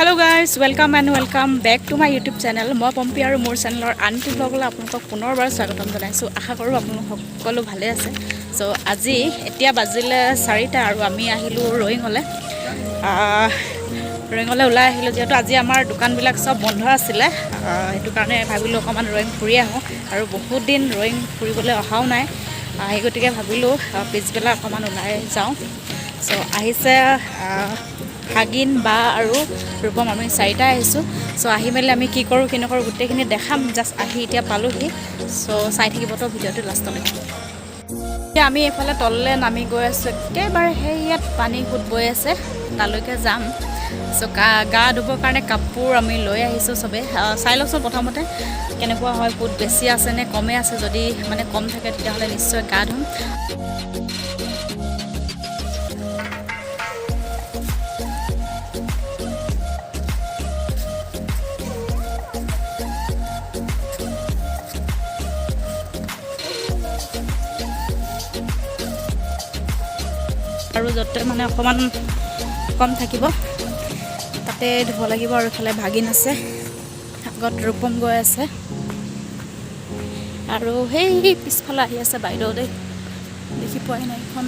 Hello guys, welcome and welcome back to my YouTube channel. মই পম্পী আৰু মোৰ চেনেলৰ আনটো ব্লগলৈ আপোনালোকক পুনৰবাৰ স্বাগতম জনাইছোঁ। আশা কৰোঁ আপোনালোক সকলো ভালে আছে। চ' আজি এতিয়া বাজিলে 4টা আৰু আমি আহিলোঁ ৰয়িঙলৈ। ৰয়িঙলৈ ওলাই আহিলোঁ, যিহেতু আজি আমাৰ দোকানবিলাক চব বন্ধ আছিলে। সেইটো কাৰণে ভাবিলোঁ অকণমান ৰয়িং ফুৰি আহোঁ আৰু বহুত দিন ৰয়িং ফুৰিবলৈ অহাও নাই। সেই গতিকে ভাবিলোঁ পিছবেলা অকণমান ওলাই যাওঁ। চ' আহিছে ভাগিন, বা আৰু ৰূপম, আমি চাৰিটাই আহিছোঁ। চ' আহি মেলি আমি কি কৰোঁ কি নকৰোঁ গোটেইখিনি দেখাম। জাষ্ট আহি এতিয়া পালোহি। চ' চাই থাকিব তো ভিডিঅ'টো লাষ্টলৈকে। এতিয়া আমি এইফালে তললৈ নামি গৈ আছোঁ। একেবাৰে সেই ইয়াত পানী সোঁত বৈ আছে, তালৈকে যাম। চ' গা গা ধুবৰ কাৰণে কাপোৰ আমি লৈ আহিছোঁ চবেই। চাই লওঁচোন প্ৰথমতে কেনেকুৱা হয়, সোঁত বেছি আছে নে কমেই আছে। যদি মানে কম থাকে, তেতিয়াহ'লে নিশ্চয় গা ধুম। আৰু য'তে মানে অকণমান কম থাকিব, তাতে ধুব লাগিব। আৰু ইফালে ভাগিন আছে, আগত ৰূপম গৈ আছে আৰু সেই পিছফালে আহি আছে বাইদেউ দেই, দেখি পোৱাই নাই। এইখন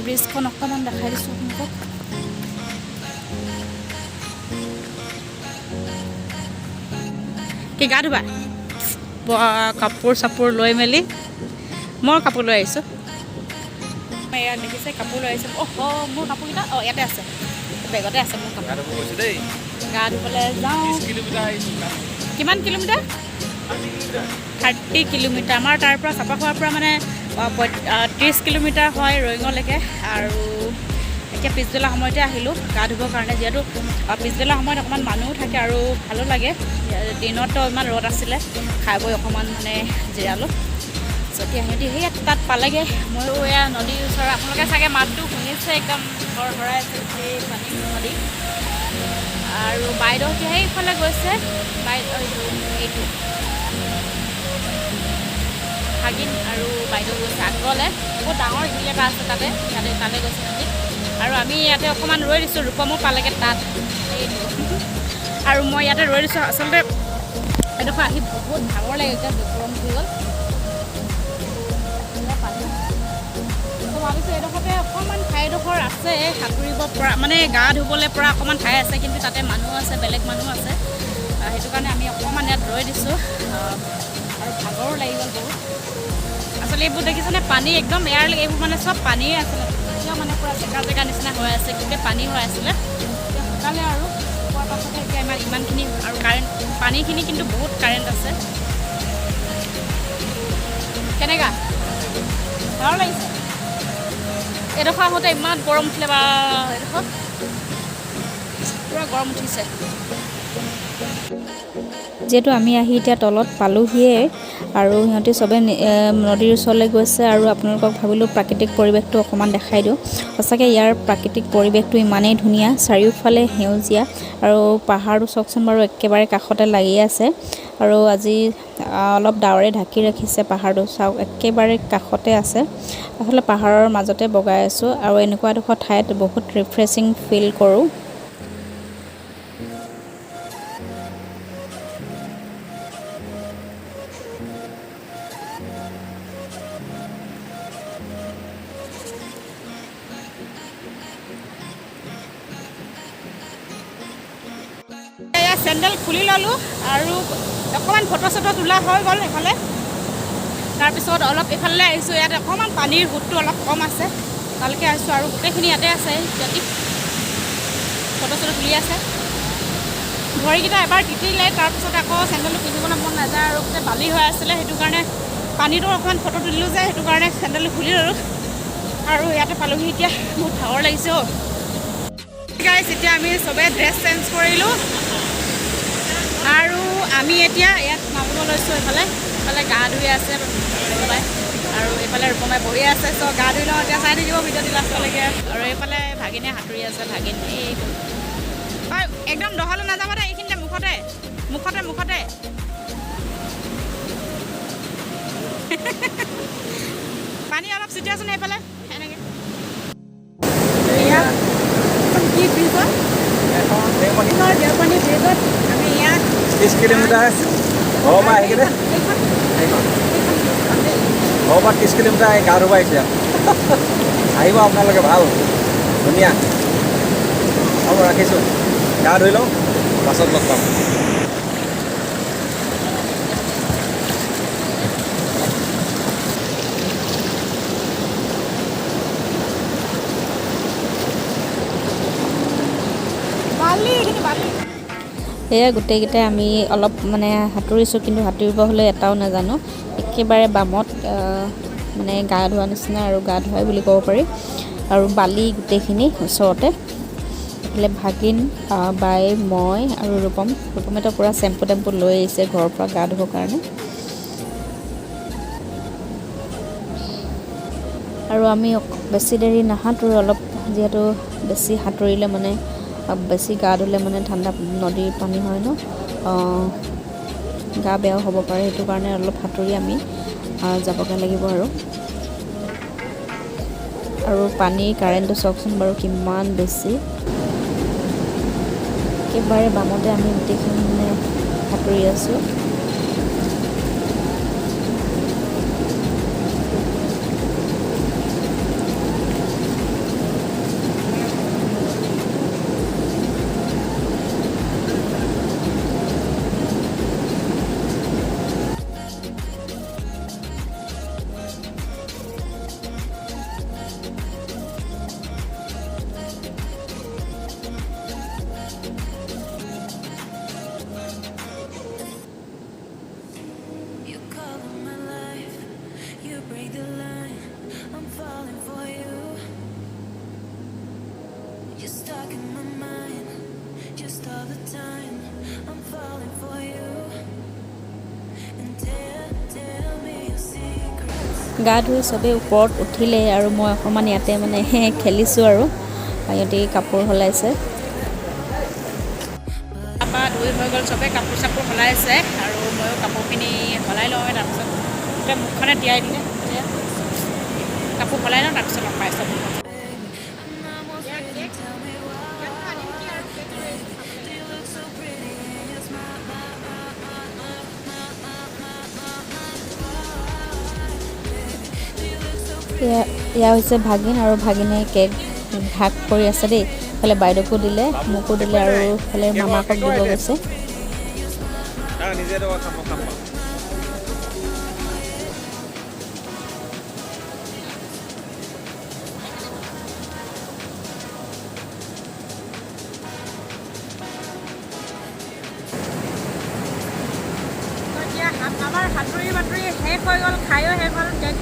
ব্ৰিজখন অকণমান দেখাই দিছোঁ আপোনালোকক। কি গা ধুবা? কাপোৰ চাপোৰ লৈ মেলি, মই কাপোৰ লৈ আহিছোঁ। ইয়াত দেখিছে, কাপোৰ লৈ আহিছোঁ। অহ, মোৰ কাপোৰকেইটা, অঁ, ইয়াতে আছে, বেগতে আছে মোৰ কাপোৰ। গা ধুবলৈ যাওঁ। কিমান কিলোমিটাৰ? 30 কিলোমিটাৰ। আমাৰ তাৰ পৰা, চাপাখোৱাৰ পৰা মানে 30 কিলোমিটাৰ হয় ৰয়িঙলৈকে। আৰু এতিয়া পিছবেলা সময়তে আহিলোঁ গা ধুবৰ কাৰণে, যিহেতু পিছবেলা সময়ত অকণমান মানুহো থাকে আৰু ভালো লাগে। দিনততো ইমান ৰ'দ আছিলে, খাই বৈ অকণমান মানে জিৰালোঁ। যেতিয়া সিহঁতি সেই তাত পালেগৈ, ময়ো এয়া নদীৰ ওচৰত। আপোনালোকে চাগে মাতটো শুনিছে, একদম হৰহৰাই আছে গোটেই পানী নদী। আৰু বাইদেউহঁতে সেইফালে গৈছে। বাইদেউ এইটো এইটো ভাগিন আৰু বাইদেউ গৈছে আগলৈ। বহুত ডাঙৰ শিল এটা আছে তাতে, ইয়াতে তালৈ গৈছে সিহঁতি। আৰু আমি ইয়াতে অকণমান ৰৈ দিছোঁ। ৰূপমো পালেগৈ তাত, সেইটো আৰু মই ইয়াতে ৰৈ দিছোঁ। আচলতে এডোখৰ আহি বহুত ভাগৰ লাগে, এতিয়া গৰম উঠি গ'ল। এয়া পানী। তো ভাবিছোঁ এইডোখৰতে অকণমান ঠাইডোখৰ আছে সাঁতুৰিব পৰা, মানে গা ধুবলৈ পৰা অকণমান ঠাই আছে, কিন্তু তাতে মানুহ আছে, বেলেগ মানুহ আছে। সেইটো কাৰণে আমি অকণমান ইয়াত ৰৈ দিছোঁ। আৰু ভাগৰো লাগি গ'ল বহুত। আচলতে এইবোৰ দেখিছেনে, পানী একদম এয়াৰ, এইবোৰ মানে চব পানীয়ে আছিলে। এতিয়াও মানে পূৰা জেগা জেগা নিচিনা হৈ আছে, গোটেই পানী হৈ আছিলে। এতিয়া শুকালে আৰু শুকোৱাৰ পাছতে এতিয়া ইমানখিনি আৰু কাৰেণ্ট, পানীখিনি কিন্তু বহুত কাৰেণ্ট আছে। কেনেকুৱা ভাল লাগিছে। এইডোখৰ আহোঁতে ইমান গৰম উঠিলে বা, এইডোখৰ পূৰা গৰম উঠিছে। যিহেতু আমি আহি এতিয়া তলত পালোহিয়ে আৰু সিহঁতি চবে নদীৰ ওচৰলৈ গৈছে আৰু আপোনালোকক ভাবিলোঁ প্ৰাকৃতিক পৰিৱেশটো অকণমান দেখাই দিওঁ। সঁচাকৈ ইয়াৰ প্ৰাকৃতিক পৰিৱেশটো ইমানেই ধুনীয়া, চাৰিওফালে সেউজীয়া আৰু পাহাৰটো চাওকচোন বাৰু, একেবাৰে কাষতে লাগি আছে। আৰু আজি অলপ ডাৱৰে ঢাকি ৰাখিছে পাহাৰটো। চাওক, একেবাৰে কাষতে আছে। আচলতে পাহাৰৰ মাজতে বগাই আছোঁ আৰু এনেকুৱা এডোখৰ ঠাইত বহুত ৰিফ্ৰেছিং ফিল কৰোঁ। এয়া চেণ্ডেল খুলি ল'লোঁ আৰু অকণমান ফটো চটো তোলা হৈ গ'ল এইফালে। তাৰপিছত অলপ এইফালে আহিছোঁ, ইয়াত অকণমান পানীৰ সোঁতটো অলপ কম আছে, তালৈকে আহিছোঁ। আৰু গোটেইখিনি ইয়াতে আছে। সিহঁতি ফটো চটো তুলি আছে। ভৰিকেইটা এবাৰ তিতিলে, তাৰপিছত আকৌ চেণ্ডেলটো পিন্ধিবলৈ মন নাযায় আৰু গোটেই বালি হৈ আছিলে, সেইটো কাৰণে পানীটো অকণমান ফটো তুলিলোঁ যে, সেইটো কাৰণে চেণ্ডেলটো খুলি ল'লোঁ আৰু ইয়াতে পালোহি। এতিয়া বহুত ভাগৰ লাগিছে। অ' গাইছ, এতিয়া আমি চবে ড্ৰেছ চেঞ্জ কৰিলোঁ আৰু আমি এতিয়া ইয়াত নামিব লৈছোঁ। এইফালে গা ধুই আছে ৰূপমাই আৰু এইফালে ৰূপমাই বহি আছে। চ' গা ধুই লওঁ এতিয়া। চাই থাকিব ভিডিঅ'টো লাষ্টলৈকে। আৰু এইফালে ভাগিনে সাঁতুৰি আছে। ভাগিন এই হয়, একদম দহলৈ নাযাব দেই, এইখিনিতে মুখতে মুখতে মুখতে। পানী অলপ ছিটিয়াচোন এইফালে এনেকৈ। এয়া কি ব্ৰিজ হয়? এখন দেওপানী। দেওপানী ব্ৰিজত আমি ইয়াত 30 কিলোমিটাৰ ঘৰৰ পৰা আহি কিনে। এইখন। সেইখন ঘৰৰ পৰা 30 কিলোমিটাৰ আহি গা ধুব আহিছোঁ ইয়াত। আহিব আপোনালোকে, ভাল, ধুনীয়া। হ'ব, ৰাখিছোঁ, গা ধুই লওঁ, পাছত লগ পাম। বালি, এইখিনি বালি। সেয়া গোটেইকেইটাই আমি অলপ মানে সাঁতুৰিছোঁ, কিন্তু সাঁতুৰিব হ'লে এটাও নাজানো। একেবাৰে বামত মানে গা ধোৱা নিচিনা আৰু গা ধোৱাই বুলি ক'ব পাৰি আৰু বালি গোটেইখিনি ওচৰতে। এইফালে ভাগিন, বাই, মই আৰু ৰূপম। ৰূপমেতো পূৰা চেম্পু টেম্পু লৈ আহিছে ঘৰৰ পৰা গা ধুবৰ কাৰণে। আৰু আমি বেছি দেৰি নাসাঁতোৰো অলপ, যিহেতু বেছি সাঁতুৰিলে মানে বেছি গা ধুলে মানে ঠাণ্ডা নদীৰ পানী হয় ন, গা বেয়াও হ'ব পাৰে। সেইটো কাৰণে অলপ সাঁতুৰি আমি যাবগৈ লাগিব। আৰু আৰু পানীৰ কাৰেণ্টটো চাওকচোন বাৰু কিমান বেছি। একেবাৰে বামতে আমি গোটেইখিনি মানে সাঁতুৰি আছোঁ। You color my life, you break the line. I'm falling for you. You're stuck in my mind, just all the time. I'm falling for you. And tell, tell me your secrets. গা ধুই চবেই ওপৰত উঠিলে আৰু মই অকণমান ইয়াতে মানে খেলিছোঁ আৰু সিহঁতি কাপোৰ সলাইছে। গা পা ধুই হৈ গ'ল, চবে কাপোৰ চাপোৰ সলাইছে আৰু ময়ো কাপোৰখিনি সলাই লওঁ। তাৰপিছত গোটেই মুখখনে তিয়াই দিলে। এতিয়া কাপোৰ সলাই লওঁ, তাৰপিছত লগ পাইছোঁ। I'm almost ready. Tell me why. Do you look so pretty in your smile? Do you look so pretty? এয়া হৈছে ভাগিন আৰু ভাগিনে কেক ভাগ কৰি আছে দেই। ইফালে বাইদেউকো দিলে, মোকো দিলে আৰু ইফালে মামাকক দিব গৈছে। নিজে খাম, খাম। এতিয়া আমাৰ সাঁতুৰি বাতুৰি শেষ হৈ গ'ল, খায়ো শেষ হ'ল। কেক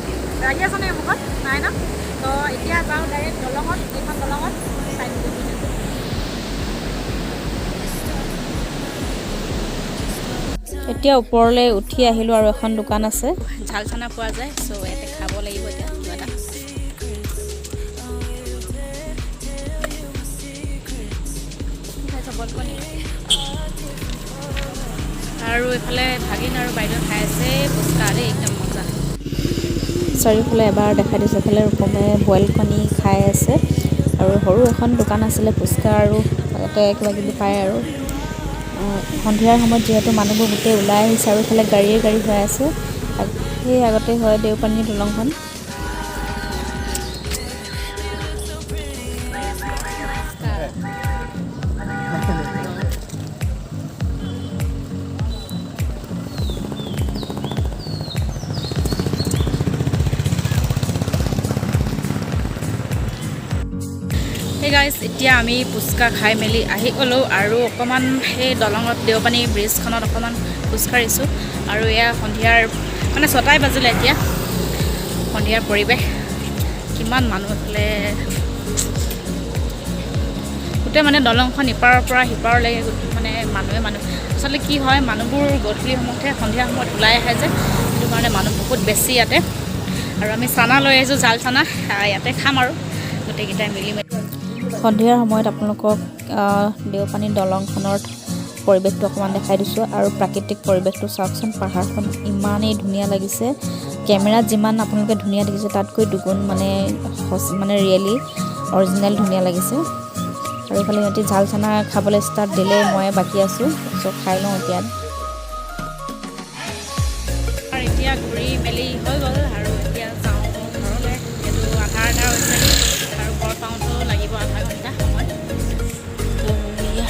লাগি আছে নে মুখত? নাই ন? তো এতিয়া যাওঁ ডাইৰেক্ট দলঙত, এইখন দলঙত চাই দিছোঁ ভিডিঅ'টো। এতিয়া ওপৰলৈ উঠি আহিলোঁ আৰু এখন দোকান আছে। ঝাল চানা পোৱা যায়। চ' ইয়াতে খাব লাগিব এতিয়া কিবা এটা। খাইছ বইল কণী। আৰু এইফালে ভাগিন আৰু বাইদেউ খাই আছে ফুচকা দেই, একদম মজা। চাৰিওফালে এবাৰ দেখাই দিছোঁ। এফালে ৰূপমে বইল কণী খাই আছে আৰু সৰু এখন দোকান আছিলে, ফুচকা আৰু তাতে কিবা কিবি পায়। আৰু সন্ধিয়াৰ সময়ত যিহেতু মানুহবোৰ গোটেই ওলাই আহিছে আৰু এইফালে গাড়ীয়ে গাড়ী হৈ আছে। সেই আগতে হয় দেওপানী দলংখন। সেই গাইজ, এতিয়া আমি ফুচকা খাই মেলি আহি গ'লোঁ আৰু অকণমান সেই দলঙত, দেওপানী ব্ৰিজখনত অকণমান খোজকাঢ়িছোঁ। আৰু এয়া সন্ধিয়াৰ মানে 6টাই বাজিলে এতিয়া। সন্ধিয়াৰ পৰিৱেশ, কিমান মানুহ এইফালে। গোটেই মানে দলংখন ইপাৰৰ পৰা সিপাৰলৈকে মানে মানুহে মানুহ। আচলতে কি হয়, মানুহবোৰ গধূলি সময়তহে, সন্ধিয়া সময়ত ওলাই আহে যে, সেইটো কাৰণে মানুহ বহুত বেছি ইয়াতে। আৰু আমি চানা লৈ আহিছোঁ, জাল চানা, ইয়াতে খাম আৰু গোটেইকেইটাই মিলি মেলি। সন্ধিয়াৰ সময়ত আপোনালোকক দেওপানী দলংখনৰ পৰিৱেশটো অকণমান দেখাই দিছোঁ আৰু প্ৰাকৃতিক পৰিৱেশটো চাওকচোন। পাহাৰখন ইমানেই ধুনীয়া লাগিছে, কেমেৰাত যিমান আপোনালোকে ধুনীয়া দেখিছে তাতকৈ দুগুণ মানে মানে ৰিয়েলি অৰিজিনেল ধুনীয়া লাগিছে। আৰু এইফালে সিহঁতি ঝাল চানা খাবলৈ ষ্টাৰ্ট দিলে, মই বাকী আছোঁ। চ' খাই লওঁ এতিয়া। আৰু এতিয়া ঘূৰি মেলি হৈ গ'ল আৰু এতিয়া যাওঁ ঘৰলৈ। যিহেতু আন্ধাৰ আন্ধাৰ হৈছে আৰু ঘৰ পাওঁতেও লাগিব আধা ঘণ্টা সময়। ত' এয়া।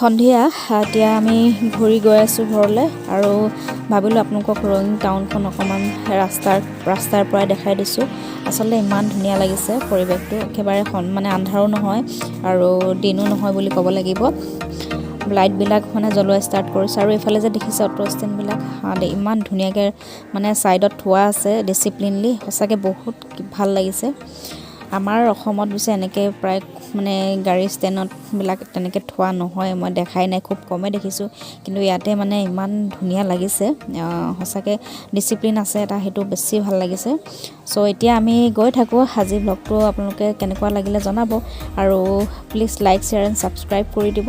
সন্ধিয়া এতিয়া আমি ঘূৰি গৈ আছোঁ ঘৰলৈ আৰু ভাবিলোঁ আপোনালোকক ৰয়িং টাউনখন অকণমান ৰাস্তাৰ পৰাই দেখাই দিছোঁ। আচলতে ইমান ধুনীয়া লাগিছে পৰিৱেশটো, একেবাৰে মানে আন্ধাৰো নহয় আৰু দিনো নহয় বুলি ক'ব লাগিব। লাইটবিলাক মানে জ্বলোৱা ষ্টাৰ্ট কৰিছে। আৰু এইফালে যে দেখিছে অ'টো ষ্টেণ্ডবিলাক, ইমান ধুনীয়াকৈ মানে ছাইডত থোৱা আছে ডিচিপ্লিনলি। সঁচাকৈ বহুত ভাল লাগিছে। আমাৰ অসমত পিছে এনেকৈ প্ৰায় মানে গাড়ী ষ্টেণ্ডতবিলাক তেনেকৈ থোৱা নহয়, মই দেখাই নাই, খুব কমেই দেখিছোঁ। কিন্তু ইয়াতে মানে ইমান ধুনীয়া লাগিছে, সঁচাকৈ ডিচিপ্লিন আছে এটা, সেইটো বেছি ভাল লাগিছে। চ' এতিয়া আমি গৈ থাকোঁ। আজি ভ্লগটো আপোনালোকে কেনেকুৱা লাগিলে জনাব আৰু please like, share and subscribe কৰি দিব।